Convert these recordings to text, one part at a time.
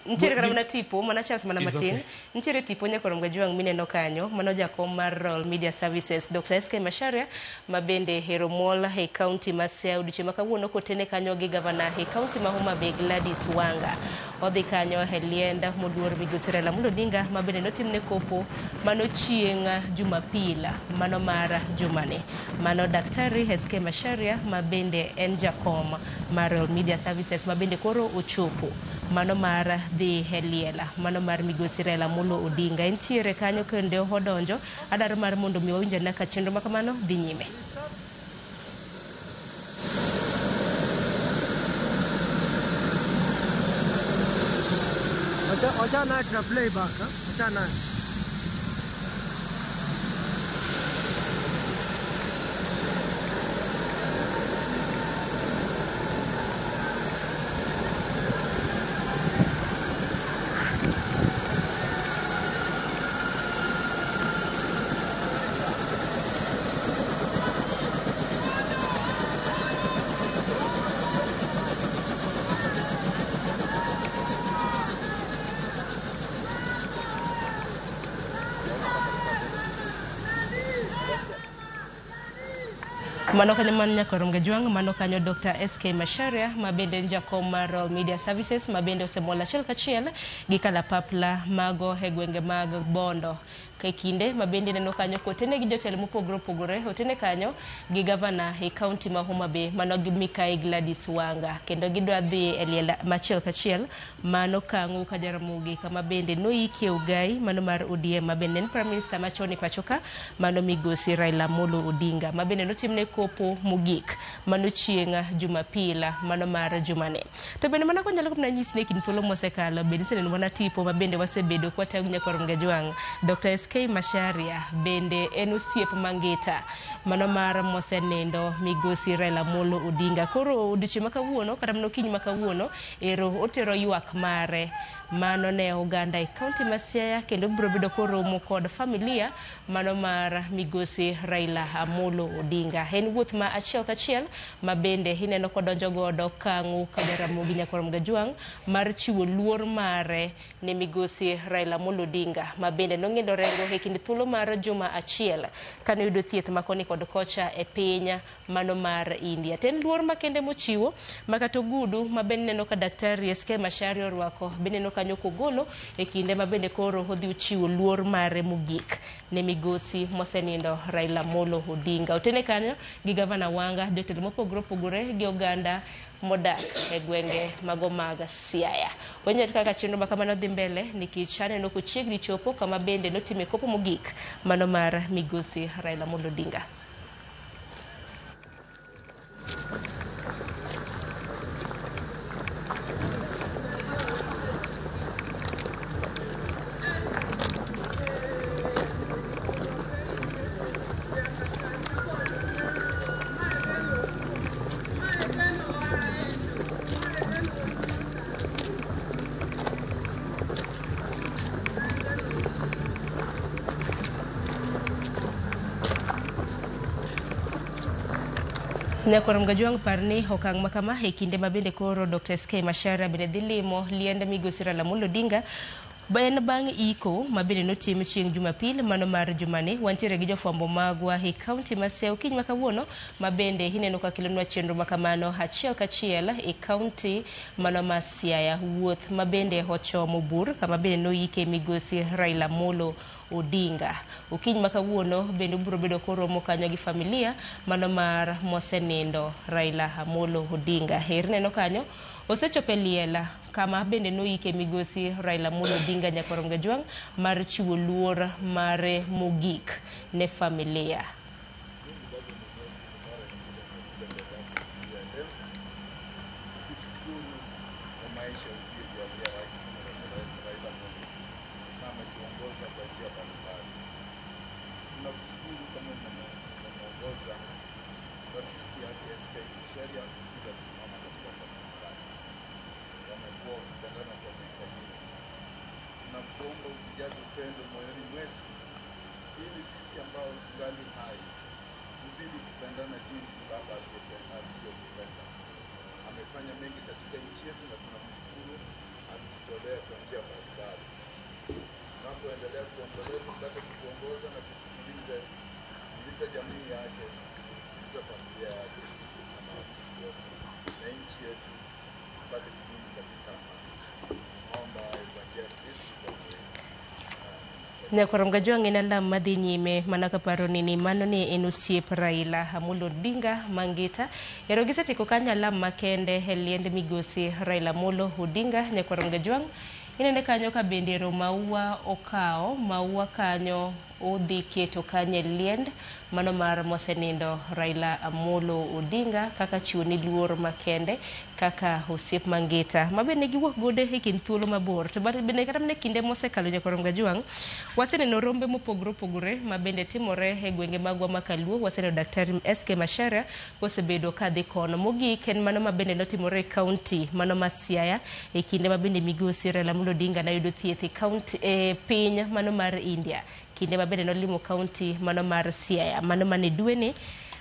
Nitiere kata mana tipo, mana Charles mana It's matin. okay. Nitiere tipo nyakwar Mgajwang' mineno kanyo, mano jakom mar Royal Media Services, Dr. SK Macharia, ma bende hero mol e kaunti ma Siaya odiochieng' ma kawuono kotene kanyo gi gavana e kaunti ma Homa Bay Gladys Wanga. Odhi kanyo e liend moluor migosi Raila Amolo Odinga ma bende notimne kopo mano chieng' Jumapil mano mar jumani. Mano Daktari SK Macharia ma bende en jakom mar Royal Media Services ma bende koro ochopo mano mar dhi e liel mano mar migosi Raila Amolo Odinga. Entiere kanyo kendo odonjo adwaro mar mondo mi wawinj ane ka chenro ma kamano dhi nyime. Wacha naye tuna playback, ha? Wacha naye. Mano kanyo man nyakwar Mgajwang', mano kanyo Dr. SK Macharia ma bende en jakom mar Royal Media Services ma bende osemol achiel kachiel gi kalapapla mago e gwenge mag Bondo. E kinde ma bende ineno kanyo kotene gi jotelo mopogore opogore, otene kanyo gi gavana e kaunti ma Homa Bay mano gi Mikai Gladys Wanga, kendo gidwa dhi e liel machiel kachiel mano Kang'u ka Jaramogi kama bende noikie Ugai mano mar ODM ma bende en Prime Minister machon e pacho ka mano migosi Raila Amolo Odinga ma bende notimne kopo mogik mano chieng' Jumapil mano mar jumani. To bende mana konyalo mana nyisi ni e kind thuolo mosekalo bende iseneno mana tipo ma bende wasebedo kwatago nyakwar Mgajwang'. Dr. SK Macharia bende en osiep mangita mano mar mosenindo migosi Raila Amolo Odinga. Koro odiochieng' ma kawuono kata mana okinyi ma kawuono ero otero ywak mare mano ne oganda e kaunti ma Siaya kendo biro bedo koromo kod familia mano mar migosi Raila Amolo Odinga. En wuoth ma achiel kachiel ma bende ineno kodonjo godo Kang'u ka Jaramogi nyakwar Mgajwang' mar chiwo luor mare ne migosi Raila Amolo Odinga ma bende nong'indo rengo e kind thuolo mar juma achiel kane oyudo thieth ma koni kod kocha e piny mano mar India. To en luor makende mochiwo ma kata ogudu ma bende ineno ka Daktari SK Macharia orwako bende ineno kanyo kogolo e kinde ma bende koro odhi ochiwo luor mare mogik ne migosi mosenindo Raila Amolo Odinga. Otene kanyo gi Gavana Wanga, jotelo mopogore opogore gi oganda modak e gwenge mago mag Siaya. Wanyalo kaka chenro ma kamano dhi mbele nikech aneno kochiegni chopo kama bende notime kopo mogik mano mar migosi Raila Amolo Odinga. Nyakwar Mgajwang' par ni okang' ma kama e kinde ma bende koro Dr. SK Macharia bende dhi limo liend migosi Raila Amolo Odinga en bang' iko ma bende notim chieng' Jumapil mano mar jumani. Wantiere gi jofwambo magwa e kaunti ma Siaya okinyi ma kawuono ma bende ineno ka kelonwa chenro ma kamano achiel kachiel e kaunti mano ma Siaya. Wuoth ma bende ochomo bur kama bende noike migosi Raila Amolo Odinga. Okinyi ma kawuono bende ubiro bedo koromo kanyo gi familia mano mar mosenindo Raila Amolo Odinga. Eri neno kanyo osechopo e liel kama bende noike migosi Raila Amolo Odinga nyakwar Mgajwang' mar chiwo luor mare mogik ne familia. Kushukuru kwa maisha uliyojalia Raila Amolo na ametuongoza kwa njia mbalimbali. Tunakushukuru kama umeongoza rafiki yake SK Macharia kuja kusimama katika kaburi lake. Wamekuwa wakipendana kwa miaka mingi. Tunakuomba utujaze upendo moyoni mwetu ili sisi ambao tungali hai tuzidi kupendana jinsi Baba alivyotupenda. Amefanya mengi katika nchi yetu na tunamshukuru. Alijitolea kwa njia mbalimbali. Tunapoendelea kuomboleza, mpate kutuongoza na kututuliza, kutuliza jamii yake, kutuliza familia yake na marafiki wote na nchi yetu ipate kudumu katika amani. Naomba hayo kwa njia ya Kristo Bwana wetu. Nyakwar Gajwang' en alam madhi nyime mana kaparo ni ni mano ni en osiep Raila Amolo Odinga Mangita. Ero gisetieko kanyo alam makende e liend migosi Raila Amolo Odinga. Nyakwar Gajwang' inene kanyo ka bende ero maua okawo maua kanyo odhi keto kanyo e liend mano mar mosenindo Raila Amolo Odinga kaka chiwo ni luor makende kaka osiep Mangita ma bende giwuok godo e kind thuolo mabor to bende kata mana e kinde mosekalo. Nyakwar Gajwang' waseneno rombe mopogore opogore ma bende timore e gwenge magwa ma Kaluo. Waseneno Daktari SK Macharia kosebedo kadhi kono. Mogik en mano ma bende notimore e kaunti mano ma Siaya e kinde ma bende migosi Raila Amolo Odinga noyudo thieth e kaunti e piny mano mar India, kinde ma bende nolimo kaunti mano mar Siaya mano mane dweni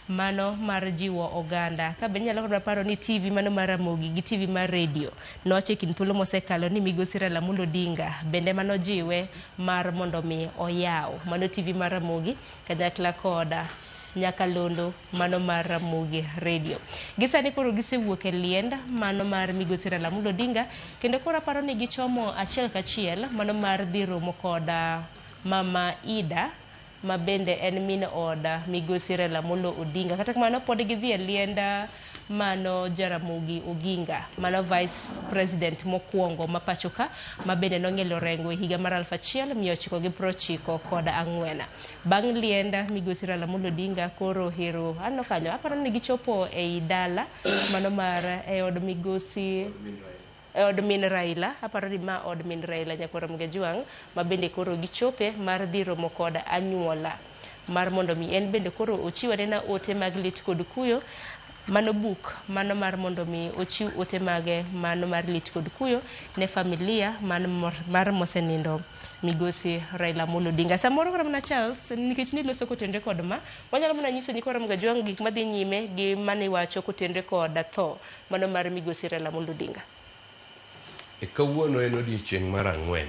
mano mar jiwo oganda. Ka bende nyalo kod paro ni TV mano mar Ramogi gi TV mar radio nowacho e kind thuolo mosekalo ni migosi Raila Amolo Odinga bende manojiwe mar mondo mi oyaw mano TV mar Ramogi kanyakla koda nyakalondo mano mar Ramogi Radio. Gisani koro gisewuok e liend mano mar migosi Raila Amolo Odinga kendo koro aparo ni gichomo achiel kachiel mano mar dhi romo koda Mama Ida ma bende en min oda migosi Raila Amolo Odinga. Kata kamano pod gidhi e liend mano Jaramogi Oginga, mano vice president mokwongo ma pacho ka ma bende nong'ielo rengo e higa mar 1994. Bang' liend migosi Raila Amolo Odinga koro hero aneno kanyo aparo ni gichopo ei dala mano mar e od migosi e od min Raila. Aparo ni ma od min Raila, nyakwar Mgejwang', ma bende koro gichope mar dhi romo kod anyuola mar mondo mi en bende koro ochiw anena ote mag lit kod kuyo. Mano buk mano mar mondo mi ochiw ote mage mano mar lit kod kuyo ne familia mar mosenindo migosi Raila Amolo Odinga. Samoro kata mana Charles, nikech niloso kotenre kod ma, wanyalo mana nyiso nyikwa Ramogi Ajwang' gik madhi nyime gi maniwacho kotenre kod tho mano mar migosi Raila Amolo Odinga. E kawuono en odiechieng' mar ang'wen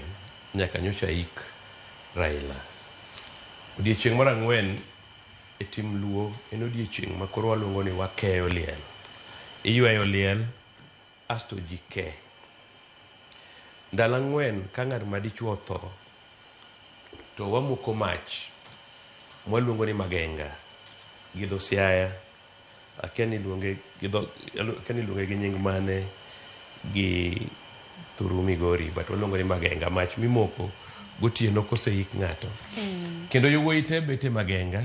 nyaka nyocha ik Raila. Odiechieng' mar ang'wen e tim Luo en odiechieng' ma koro waluongo ni wakeyo liel. Iyweyo liel asto ji ke. Ndalo ang'wen ka ng'at ma dichuo otho to wamoko mach mwaluongo ni magenga gi dho Siaya. Akia ni iluonge gi dho akia ni iluonge gi nying mane gi thuru Migori, but waluongo ni magenga, mach mimoko gotieno koseik ng'ato. Kendo yowuoyi te bet e magenga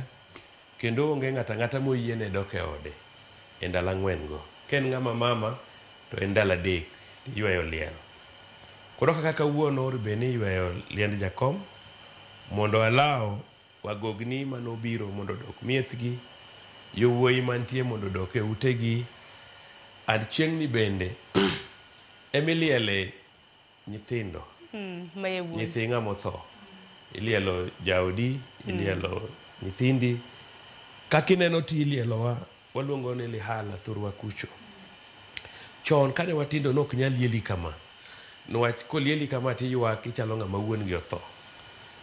kendo onge ng'ato ang'ata moyiene dok e ode e ndalo ang'wen go. Ka en ng'ama mama to en ndalo adek tiyweyo liel. Koro kaka kawuono bed ni iyweyo liend jakom mondo alaw wagogni manobiro mondo odok miechgi, yowuoyi mantie mondo odok e utegi, and chieng'ni bende emiliele nyithindo ma yawuoyi. Nyithi ng'ama otho ilielo jaodi, ilielo nyithindi kaka ineno ti ilielowa waluongo ni lihala thurwa kucho. Chon kane watindo nok nyal lieli kama niwach kolieli kama tiywak ichalo ng'ama wuon gi otho.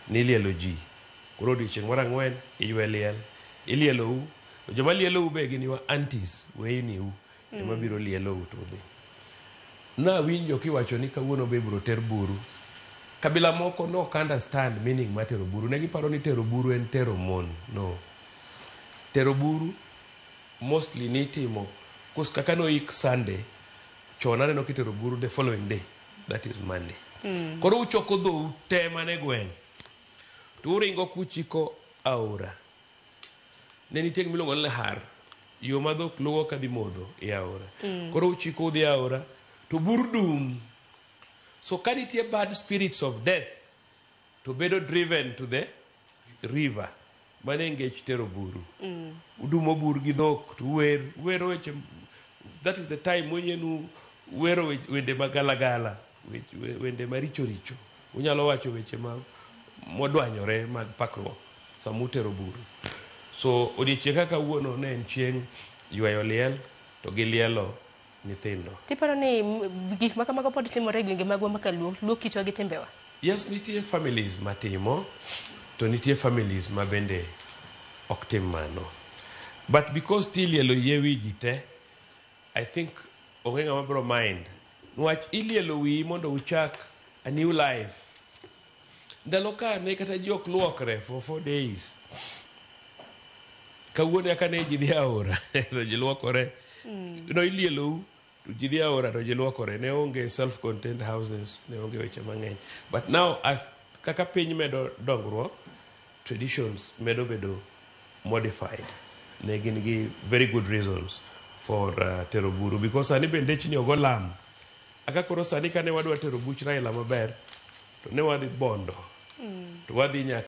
Nilielo ji koro odiochieng' mar ang'wen iywe liel ilielou to joma lielou be gin your aunties weyniu ema biro lielou to udhi. Nawinjo kiwacho ni kawuono be ibiro ter buru. Kabila moko no ok understand meaning mar tero buru. Ne giparo ni tero buru en tero mon. No. Tero buru mostly nitimo kaka noik Sunday chon aneno kitero buru the following day, that is Monday. Koro uchoko dhou te mane gweng' to uringo kuchiko aora. Ne nitie gimiluongo ni lehar, yo ma dhok luwo kadhi modho e aora. Koro uchiko udhi aora to bur dum. So ka nitie bad spirits of death to bedo driven to the river. Mano e ngech tero buru. Udumo bur gi dhok to uwer, uwero weche. That is the time moyienu wero wende magalagala, wende maricho richo. Unyalo wacho weche ma modwanyore mag pakruok sama utero buru. So odiechieng' kaka kawuono ne en chieng' yweyo liel to gi lielo nyithindo. Tiparo ni gik ma kamago pod timore e gwenge magwa ma kaluo, luo kitwa gi timbewa? Yes, nitie families matimo, to nitie families ma bende ok tim mano. But because tilielo yie wi ji te, I think onge ng'ama biro mind. Niwach ilielo wiyi mondo uchak a new life. Ndalo ka ne kata ji ok luokre for 4 days. Kawuono eka ne ji dhi aora to ji luokore. No ilielou to ji dhi aora to ji luokore. Ne onge self contained houses, ne onge weche mang'eny. But now as kaka piny medo dongruok, traditions medo bedo modified. Ne gin gi very good reasons for tero buru because sani be ndechni ogo lam. Aka koro sani kane wadwa tero buch Raila maber, to ne wadhi Bondo. To wadhi nyaka